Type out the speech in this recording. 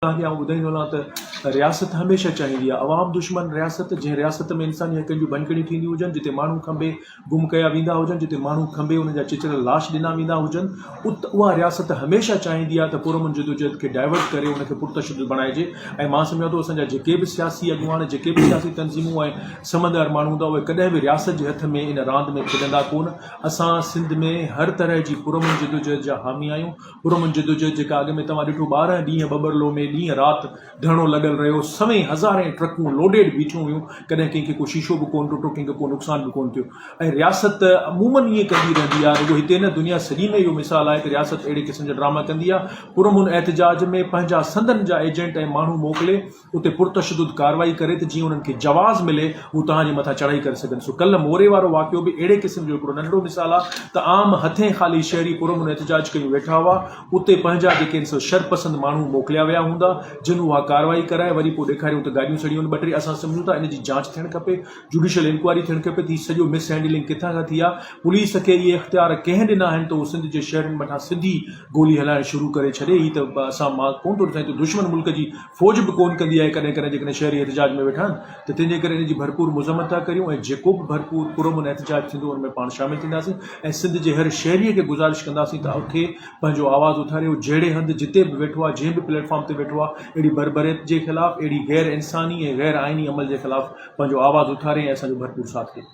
توهان کي آئون ٻڌائيندو هلان ته رياست هميشه چاهيندي آهي عوام دشمن رياست جنهن رياست ۾ انساني حقن جون ڀڃڪڙيون ٿينديون هجن جتي ماڻهو کنڀي گم ڪيا ويندا هجن جتي ماڻهو کنڀي انهن جا چچريل لاش ڏنا ويندا هجن ات اها رياست هميشه چاهيندي آهي ته پرامن جدوجهد کي ڊائيورٽ ڪري ان کي پرتشدد بڻائجي ۽ مان سمجهان ٿو اسان جا جيڪي به سياسي اڳواڻ جيڪي به سياسي تنظيمون ۽ سمجهدار ماڻهو هوندا اهي ڪڏهن به رياست جي هٿ ۾ ان راند ۾ کيڏندا ڪونه اسان سنڌ ۾ هر طرح جي پرامن جدوجهد جا حامي آهيون پرامن جدوجهد جيڪا اڳ ۾ توهان ڏٺو 12 ڏينهن ٻٻرلو ۾ ڏينهن رات ڌرڻو لڳل رهيو سوين هزارين ٽرڪون لوڊيڊ بيٺيون هيون ڪڏهن ڪنهن کي ڪو شيشو به ڪونه ٽٽو ڪنهن کي ڪو نقصان به ڪونه ٿيو ۽ رياست عمومن ائين ڪندي رهندي آهي رڳو هتي نه دنيا سڄي ۾ اهو مثال آهي ته رياست اهڙي قسم جا ڊراما ڪندي آهي پرامن احتجاج ۾ پنهنجا سندن جا ايجنٽ ۽ ماڻهو موڪلي اتي پرتشدد ڪارروائي ڪري ته جيئن انهن کي جواز ملي هو توهان جي مٿان چڙهائي ڪري سگهن. سو ڪلهه موري وارو واقعو به اهڙي قسم جو هڪڙو ننڍڙو مثال آهي ته عام هٿين خالي شهري پرامن احتجاج ڪيون ويٺا هئا اتي پنهنجا جيڪي آهن سو شرپسند ماڻهو موڪليا ويا هوندا جن اها ڪارروائي ڪرائي وري پوء ڏيکاريون ته گاڏيون سڙيون آهن ٻه ٽي اسان سمجهون ٿا ان جي جاچ ٿيڻ کپي جوڊيشل انڪوائري ٿيڻ کپي ته هي سڄو مس هينڊلنگ ڪٿان کان ٿي آهي پوليس کي اهي اختيار ڪنهن ڏنا آهن ته هو سنڌ جي شهرين مٿان سڌي گولي هلائڻ شروع ڪري ڇڏي هي ته اسان مان ڪونه ٿو ڏسان هي ته دشمن ملڪ جي فوج به ڪونه ڪندي آهي ڪڏهن ڪڏهن جيڪڏهن شهري احتجاج ۾ ويٺا آهن ته تنهن جي ڪري ان جي ڀرپور مذمت ٿا ڪريون ۽ جيڪو به ڀرپور پرامن احتجاج ٿيندو ان ۾ پاڻ شامل ٿينداسين ۽ سنڌ جي هر شهري کي گذارش ڪنداسين ته اٿي پنهنجو آواز اٿاري هو جهڙي هنڌ جتي به ويٺو آهي جنهن به پليٽ فارم تي ويٺو آهي اهڙي بربريت جي خلاف اهڙي غير انساني ۽ غير آئيني عمل جي خلاف پنهنجو آواز اٿاري ۽ اسان جو ڀرپور ساٿ ڏي.